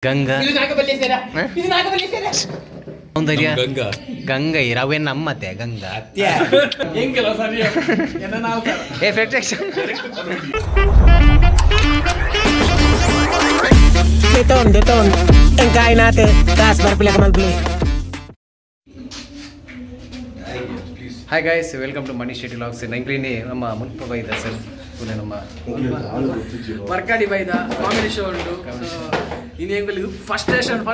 ಗಂಗಾ ಸೌಂದರ್ಯ ಗಂಗಾ ರವೆ ನಮ್ಮತ್ತೆ ಗಂಗಾ ಏ protection Deton, deton. Engkai nate, tas barpila kamal beli. Hi guys, welcome to Manish Shetty vlogs. ನಂಗ್ಲಿನಿ ನಮ್ಮ ಮುಲ್ಪ ಬೈದ ಸರ್ ಪುನಃ ನಮ್ಮ ವರ್ಕಾಡಿ ಬೈದ ಕಾಮಿಡಿ ಶೋ ಉಂಟು. ಇನ್ನು ಎಂಗಲಿ ಫಸ್ಟ್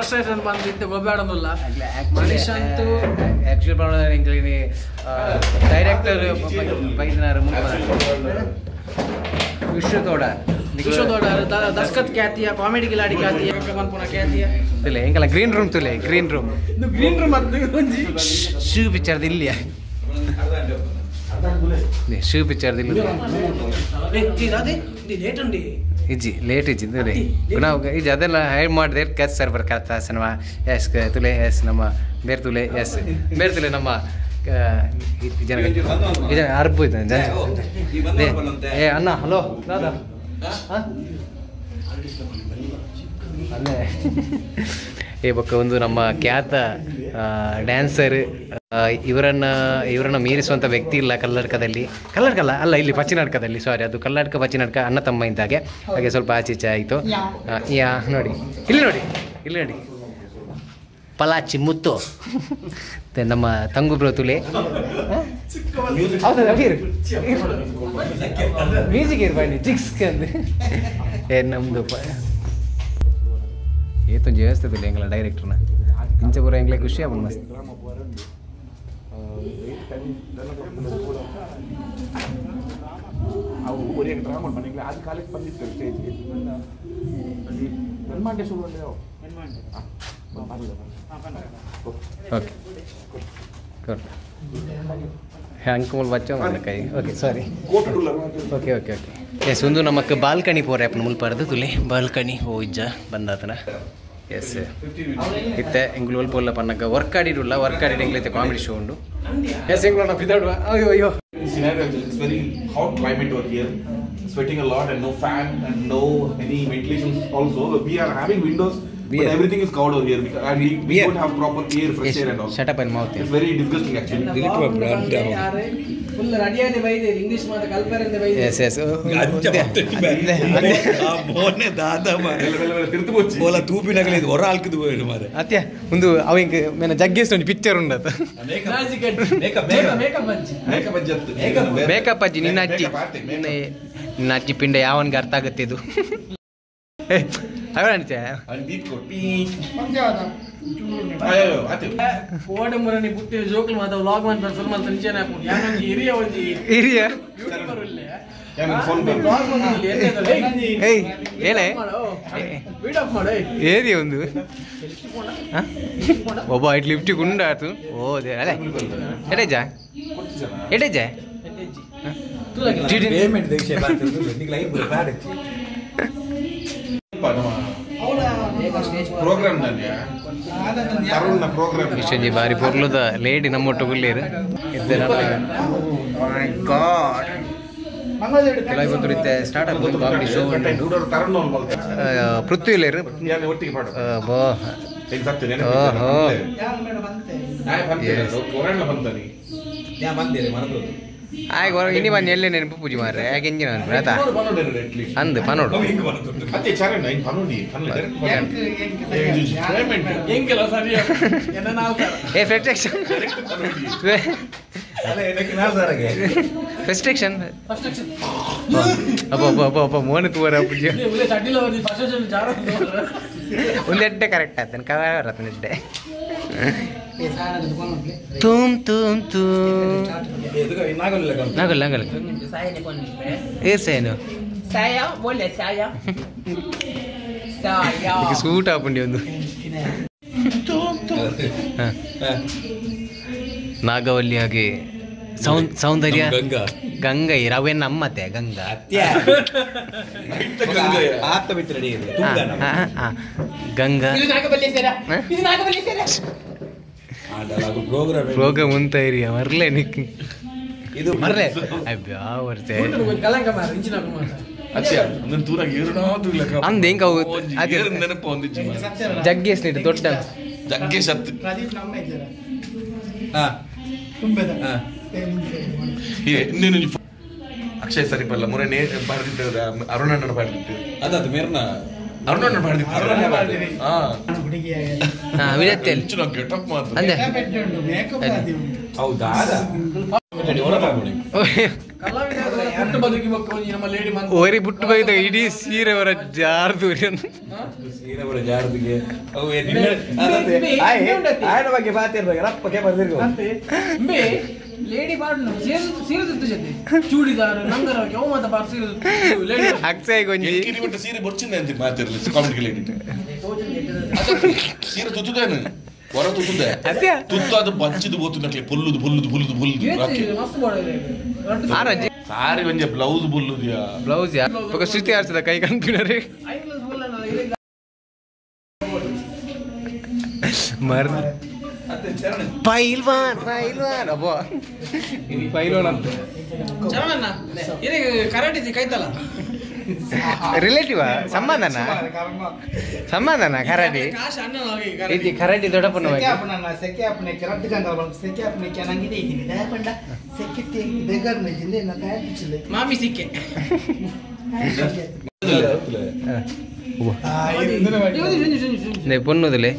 ಸ್ಟೇಷನ್ ಬಂದು ಇತ್ತೆ ಗೊಬ್ಬಾಡೋದಿಲ್ಲ ಮನೀಶ್ ಅಂತೂ ಆಕ್ಚುಲಿ ಪ್ರಾಬ್ಲಮ್ ಎಂಗ್ಲಿನಿ ಡೈರೆಕ್ಟರ್ ಬೈದನಾರು ಮುಲ್ಪ ವಿಶ್ವತೋಡ ವಿಶ್ವತೋಡ ದಸ್ಕತ್ ಖ್ಯಾತಿಯ ಕಾಮಿಡಿ ಗಿಲಾಡಿ ಖ್ಯಾತಿಯ ಪುನಃ ಖ್ಯಾತಿಯ ತುಲೆ ಎಂಗಲ ಗ್ರೀನ್ ರೂಮ್ ತುಲೆ ಗ್ರೀನ್ ರೂಮ್ ಇದು ಗ್ರೀನ್ ರೂಮ್ ಅಂತ ಒಂಜಿ ಶೂ ಪಿಕ್ಚರ್ ಇಲ್ಲಿಯ ಶೂ ಪಿಕ್ಚರ್ ಇಲ್ಲ ಇಜ್ಜಿ ಲೇಟ್ ಇಜ್ಜಿ ತುಲೆ ನಾವು ಇಜ್ಜಿ ಅದೆಲ್ಲ ಹೈಡ್ ಮಾಡಿದೆ ಕ್ಯಾಚ್ ಸರ್ ಬರ್ ಕರ್ತ ನಮ್ಮ ಎಸ್ ತುಲೆ ಎಸ್ ನಮ್ಮ ಬೇರೆ ತುಲೆ ಎಸ್ ಬೇರೆ ತುಲೆ ನಮ್ಮ ಜನ ಜನ ಅರ್ಬು ಇದೆ ಜನ. ಏ ಅಣ್ಣ ಹಲೋ ದಾದಾ ಅಲ್ಲೇ ಏ ಬೊಕ್ಕ ಒಂದು ನಮ್ಮ ಖ್ಯಾತ ಡ್ಯಾನ್ಸರ್ ಇವರನ್ನು ಮೀರಿಸುವಂಥ ವ್ಯಕ್ತಿ ಇಲ್ಲ ಕಲ್ಲಡ್ಕದಲ್ಲಿ. ಕಲ್ಲಡ್ಕಲ್ಲ ಅಲ್ಲ, ಇಲ್ಲಿ ಪಚ್ಚಿನಾಟಕದಲ್ಲಿ, ಸಾರಿ, ಅದು ಕಲ್ಲಡ್ಕ ಪಚ್ಚಿನಾಟಕ ಅಣ್ಣ ತಮ್ಮ ಇದ್ದಾಗೆ ಹಾಗೆ ಸ್ವಲ್ಪ ಆಚೆ ಈಚೆ ಆಯಿತು. ಯಾ ನೋಡಿ ಇಲ್ಲಿ ನೋಡಿ ಇಲ್ಲಿ ನೋಡಿ ಪಲಾಚಿ ಮುತ್ತು ನಮ್ಮ ತಂಗುಬ್ರೋ ತುಲೆ. ಹೌದಾ ಮ್ಯೂಸಿಕ್ ಇರ್ಬಾಂಡಿ ಚಿಕ್ಸ್ ಅಂದು ಏ ನಮ್ಮದು ಏತೊಂಜಿ ವ್ಯವಸ್ಥೆ ತುಲೆ ಎಂಗ್ಲ ಡೈರೆಕ್ಟರ್ನ ಇಂಚಪುರ ಎಂಗ್ಲೆ ಖುಷಿ ಆಪುಂಡು ಮಸ್ತ್. ಓಕೆ ಹ್ಯಾಂಗ್ ಬಚ್ಚ ಕೈ. Okay sorry. Okay okay okay yes ಒಂದು ನಮಕ್ ಬಾಲ್ಕನಿ ಪೋರೆ ಅಪ್ಪನ ಮುಲ್ಪಾರ್ದು ತುಲೆ ಬಾಲ್ಕನಿ ಓ ಇಜ್ಜ ಬಂದಾತನ. ಎಸ್ ಇತ್ತೆ ಎಂಗ್ಲು ಒಲ್ಪ ಒಲ್ಲ ಪನ್ನಗ ವರ್ಕ್ ಆಡಿಡುಲ್ಲ ವರ್ಕ್ ಆಡಿಡ್ ಎಂಗ್ಲೈತೆ ಕಾಮಿಡಿ ಶೋ ಉಂಡು. ಎಸ್ ಎಂಗ್ಲು ನಾ ಪಿದಾಡುವ ಅಯ್ಯೋ ಅಯ್ಯೋ. It's very hot climate over here, sweating a lot and no fan and no any ventilation also. We are having windows but everything is covered over here because and we don't have proper air, fresh air and all. Shut up and mouth. It's very disgusting actually. Full ready ಆದೆ ಬೈದೆ English ಮಾತ ಕಲ್ಪರೆಂದೆ ಬೈದೆ. S S ಆ ಮೋನೆ ದಾದಾ ಮಾರೆ ತಿರ್ತು ಪೋಚಿ ಓಲ ತೂಪಿನಗಲೆ ಇದು ಹೊರ ಹಾಕಿದು ಹೋಯ್ಡು ಮಾರೆ ಅತ್ಯ ಒಂದು ಅವ ಇಂಕ್ ಮೇನ ಜಗ್ಗೇಸ್ ಒಂದು ಪಿಕ್ಚರ್ ಉಂಡತ ಮೇಕಪ್ ಮೇಕಪ್ ಅಜ್ಜಿ ಮೇಕಪ್ ಅಜ್ಜಿ ಮೇಕಪ್ ಅಜ್ಜಿ ನಿನ್ನ ಅಜ್ಜಿ ನಿನ್ನ ಅಜ್ಜಿ ಪಿಂಡ ಯಾವನ್ಗೆ ಅರ್ಥ ಆಗುತ್ತೆ ಇದು. ಕೋಡೆ ಮುರನಿ ಬುಟ್ಟಿ ಜೋಕ್ಲು ಮಾತ ವ್ಲಾಗ್ ಮಾಡ್ತಾರೆ ಸುರು ಮಲ್ತ ನಿಜನೇ ಹಾಕೊಂಡು ಯಾನೊಂಜಿ ಹಿರಿಯ ಒಂಜಿ ಹಿರಿಯ ಯೂಟ್ಯೂಬರ್ ಇಲ್ಲೇ ವ್ಲಾಗ್ ಮಾಡ್ಲಿ ಏಯ್ ಹೇಳೆ ವೀಡಿಯೋ ಆಫ್ ಮಾಡು ಏರಿ ಒಂದು ಒಬ್ಬ it lift ಗುಂಡಾತು ಓ they ಅಲೆ ಎಡೆಜ ಎಡೆಜ ಪೇಮೆಂಟ್ ದೇಶ ಬಾರ್ತದೆ ನಿಗ್ ಲೈನ್ ಬ್ಯಾಡ್ ಪ್ರೋಗ್ರಾಮ್ ತರುಣ್ನ ಪ್ರೋಗ್ರಾಮ್ ಇಷ್ಟೊಂಜಿ ಬಾರಿ ಪೊರ್ಲುದ ಲೇಡಿ ನಮ್ಮೊಟ್ಟು ಗುಲ್ಲೇರು ಮೈ ಗಾಡ್ ಕೆಲವು ಬಂತು ಸ್ಟಾರ್ಟ್ ಆಗ್ಬೋದು ಕಾಮಿಡಿ ಶೋ ಪೃಥ್ವಿ ಇಲ್ಲೇರು ಒಟ್ಟಿಗೆ ಪಾಡು ಬೋ ಓಹೋ ಆಯ್ತು ಹೊರ ಇನಿ ಬಂದು ಎಲ್ಲೇ ನೆನಪು ಪೂಜೆ ಮಾರ್ರೆ ಯಾಕೆ ಇಂಜಿನ ಅನ್ಪುಣ ಆತಾ ಅಂದು ಪನೋಡು ಏ ಫೆಸ್ಟ್ರೇಕ್ಷನ್ ಫೆಸ್ಟ್ರೇಕ್ಷನ್ ಅಪ್ಪ ಅಪ್ಪ ಅಪ್ಪ ಅಪ್ಪ ಮೋನ ತೂವರ ಪೂಜೆ ಒಂದು ಎಡ್ಡೆ ಕರೆಕ್ಟ್ ಆಯ್ತಾನೆ ಕವರ್ ಆತನ ಎಡ್ಡೆ ತುಮ್ ತುಮ್ ತುಮ್ ನಾಗಲ್ಲ ನಾಗಲ್ಲ ಏರ್ಸೇನು ಸೂಟ್ ಆಪುಂಡಿ ಒಂದು ನಾಗವಲ್ಲಿ ಹಾಗೆ ಸೌಂದರ್ಯ ಗಂಗಾ ಗಂಗಾ ರವೆ ನಮ್ಮತ್ತೆ ಗಂಗಾ ಗಂಗಾ ಪ್ರೋಗ್ರಾಮ್ ಉಂತ ಇರಿಯ ಮರ್ಲೆ ನಿಕ್ ಇದು ಮರ್ಲೆ ಅಯ್ಯೋ ವರ್ತೆ ಕಲಂಕ ಮಾರ ಇಂಚಿನ ಮಾತ ಅಚ್ಚಾ ನನ್ನ ತೂರಾಗ ಏರುನಾ ತೂಲಕ ಅಂದ್ ಹೆಂಗ್ ಅವು ಅದೇ ಏರು ನೆನಪು ಒಂದಿಜ್ಜಿ ಜಗ್ಗೇಶ್ ನೀರು ದೊಡ್ಡ ಜಗ್ಗೇಶ್ ಅತ್ತು ಪ್ರದೀಪ್ ನಮ್ಮ ಇದ್ದಾರ ಹಾ ತುಂಬೆದ ಹಾ. ಏ ಇನ್ನೇನು ಅಕ್ಷಯ್ ಸರಿಪಲ್ಲ ಮೊನ್ನೆ ಪಾಡ್ದಿದ್ದ ಅರುಣಣ್ಣನ ಪಾಡ್ದಿತ್ತು ಅದಾದ ಮೇರ್ನ ಅರುಣಣ್ಣ ಪಾಡ್ದಿತ್ತು ಹಾ ಹುಡುಗಿಯ ಹಾ ವಿಜಯತ್ತೇಲಿ ಹೆಚ್ಚು ನಾವು ಗೆಟಪ್ ಮಾತ್ರ ಅಂದೆ ಬೆಡ್ ಉಂಟು ಮೇಕಪ್ ಆದಿ ಉಂಟು ಹೌದಾ ಕಲಾವಿದ ಬದುಕಿ ಮಕ್ಕಳು ನಮ್ಮ ಲೇಡಿ ಮಂತ್ ಓರಿ ಬುಟ್ಟು ಬೈದ ಇಡೀ ಸೀರೆ ಅವರ ಜಾರ್ದು ಸೀರೆ ಬರ ಜಾರದಿಗೆ ಅವು ಆಯನ ಬಗ್ಗೆ ಮಾತಾಡ್ಬೇಕು ರಪ್ಪಕ್ಕೆ ಬರ್ದಿರ್ಗೋ ಅಂಬೆ ಲೇಡಿ ಬಾರ್ಡ್ ಸೀರೆ ತುತ್ತು ಜೊತೆ ಚೂಡಿದಾರ್ ನಂಗರ ಯಾವ ಮಾತ ಬಾರ್ ಸೀರೆ ತುತ್ತು ಲೇಡಿ ಅಕ್ಷಯ್ ಗೊಂಜಿ ಎಲ್ಕಿರಿ ಬಿಟ್ಟು ಸೀರೆ ಬೊಚ್ಚಿಂದ ಅಂತ ಮಾತಿರ್ಲಿ ಕಾಮಿಡಿ ಲೇಡಿ ಸೀರೆ ತುತ್ತುದೇನು ಹೊರ ತುತ್ತುದೆ ಅದೇ ತುತ್ತು ಅದು ಬಚ್ಚಿದು ಬೋತು ನಕ್ಲೆ ಪೊಲ್ಲುದು ಪೊಲ್ಲುದು ಪೊಲ್ಲುದು ಪೊಲ್ಲುದು ರಾಕೆ ಮಸ್ತ್ ಬಾಡ ಆರಜ್ಜಿ ಸಾರಿ ಒಂಜೆ ಬ್ಲೌಸ್ ಬುಲ್ಲುದ್ಯಾ ಬ್ಲೌಸ್ ಯಾ ಬೊಕ ಶ್ರುತಿ ಆರ್ಸದ ಕೈ ಕನ್ಪಿನರೆ ಮರ್ ಪೈಲ್ವಾನ್ ಪೈಲ್ವಾನ್ ಅಬ್ಬಾ ಪೈಲ್ವಾನ್ ಅಂತ ಚರಣಣ್ಣ ಏನೇ ಕರಾಟೆ ಕೈತಲ್ಲ ರಿಲೇಟಿವ್ ಸಂಬಂಧನ ಸಂಬಂಧನ ಕರಾಟಿ ಕಾಶ್ ಅಣ್ಣ ಇದು ಕರಾಟಿ ದೊಡ್ಡಪ್ಪನ ಸೆಕೆ ಅಪ್ಪನ ಸೆಕೆ ಅಪ್ಪನೆ ಕೆರಟ್ಟು ಗಂಗ ಸೆಕೆ ಅಪ್ಪನೆ ಕೆನಂಗಿದೆ ಇದ್ದೀನಿ ದಯಪಂಡ ಸೆಕೆತ್ತಿ ಬೆಗರ್ನ ಜಿಂದೆ ನಾ ದಯಪಿച്ചിಲ್ಲ ಮಾಮಿ ಸಿಕ್ಕೆ ಪೊನ್ನುದಿಲೆ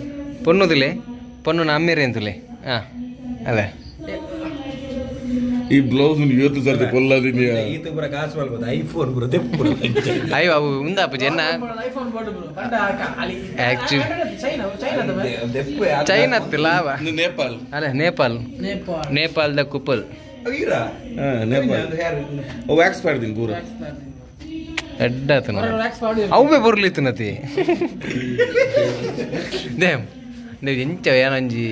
ಪೊನ್ನುದಿಲೆ ಪೊನ್ನು ಅಮ್ಮೇರೆ ಅಂತಲೇ ಹಾಂ ಅಲ್ಲ ಈ ಬ್ಲೌಸ್ ಇವತ್ತು ಸರ್ತಿ ಪೊಲ್ಲದಿನಿ ಈತ ಪೂರ ಕಾಸು ಮಲ್ಬೋದು ಐಫೋನ್ ಪೂರ ದೆಪ್ಪು ಅಯ್ಯೋ ಅವು ಉಂದಾಪ ಜನ ಐಫೋನ್ ಬೋರ್ಡ್ ಬ್ರೋ ಪಂಡ Actually- China ಚೈನಾದ ದೆಪ್ಪು ಚೈನಾ ಅತ್ತು ಲಾವ ನೇಪಾಲ್ ಅಲ್ಲ ನೇಪಾಲ್ ನೇಪಾಳ ನೇಪಾಲ್ದ ಕುಪಲ್ ನೇಪಾಲ್ ವ್ಯಾಕ್ಸ್ ಪಾಡ್ದಿನಿ ಪೂರ ಎಡ್ಡ ಆತನ ಅವೇ ಬರ್ಲಿತ್ತು ನತಿ ದೇಮ್ ನೀವು ಎಂಚ ಏನಂಜಿ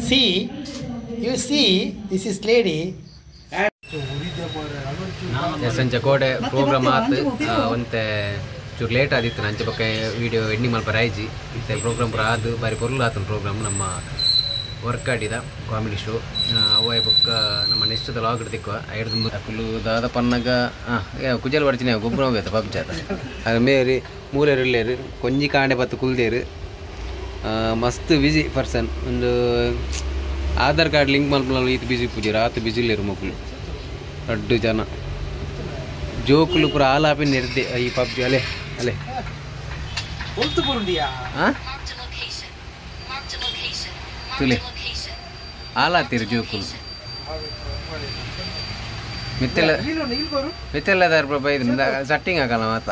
See, you see, this is lady. ಸಂಜೆ ಕೋಡೆ ಪ್ರೋಗ್ರಾಮ್ ಆತು ಒಂತೆ ಚೂರು ಲೇಟ್ ಆದಿತ್ತು ಅಂಚೆ ಪಕ್ಕ ವಿಡಿಯೋ ಎಂಡಿಂಗ್ ಮಲ್ಪ ರಾಯ್ಜಿ ಇತ್ತೆ ಪ್ರೋಗ್ರಾಮ್ ಪೂರ ಆದು ಬಾರಿ ಪೊರ್ಲು ಆತನ ಪ್ರೋಗ್ರಾಮ್ ನಮ್ಮ ವರ್ಕ್ ಆಡಿದ ಕಾಮಿಡಿ ಶೋ ಅವ ಬೊಕ್ಕ ನಮ್ಮ ನೆಕ್ಸ್ಟ್ ಲಾಗ್ ತಿಕ್ಕುವ ಐಡ್ದು ಅಕುಲು ದಾದ ಪನ್ನಗ ಕುಜಲ್ ಪಡ್ಚಿನ ಗೊಬ್ಬರ ಹೋಗ್ಬೇಕು ಪಬ್ಜಾತ ಅದು ಮೇರಿ ಮೂಲೇರು ಇಲ್ಲೇರು ಕೊಂಜಿ ಕಾಂಡೆ ಪತ್ತು ಕುಲ್ದೇರು ಮಸ್ತ್ ಬಿಜಿ ಪರ್ಸನ್ ಒಂದು ಆಧಾರ್ ಕಾರ್ಡ್ ಲಿಂಕ್ ಮಲ್ಪುನ ಈತ ಬಿಜಿ ಪೂಜೆ ರಾತ್ ಬಿಜಿ ಇಲ್ಲೇರು ಮಕ್ಕಳು ರಡ್ಡು ಜನ ಜೋಕುಲು ಪೂರ ಆಲಾಪಿ ನೆರ್ದೆ ಈ ಪಬ್ಜಿ ಅಲೆ ಅಲೆ ಹಾಂ ತುಲೆ ಆಲಾತಿರು ಜೋಕುಲು ಮಿತ್ತೆಲ್ಲ ಮಿತ್ತೆಲ್ಲ ಪ್ರಭಾ ಇದು ಸಟ್ಟಿಂಗ್ ಹಾಕಲ್ಲ ಮಾತ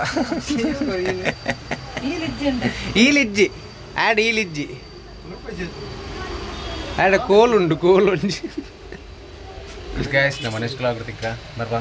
ಈಲಿಜ್ಜಿ ಆಡ್ ಈಲಿಜ್ಜಿ ಆಡ ಕೋಲುಂಡು ಕೋಲುಂಡು ಗಾಯ್ಸ್ ನಮ್ಮ ನೆಕ್ಸ್ಟ್ ಬ್ಲಾಗ್ ತಿಕ್ಕ ಬರ್ಬಾ.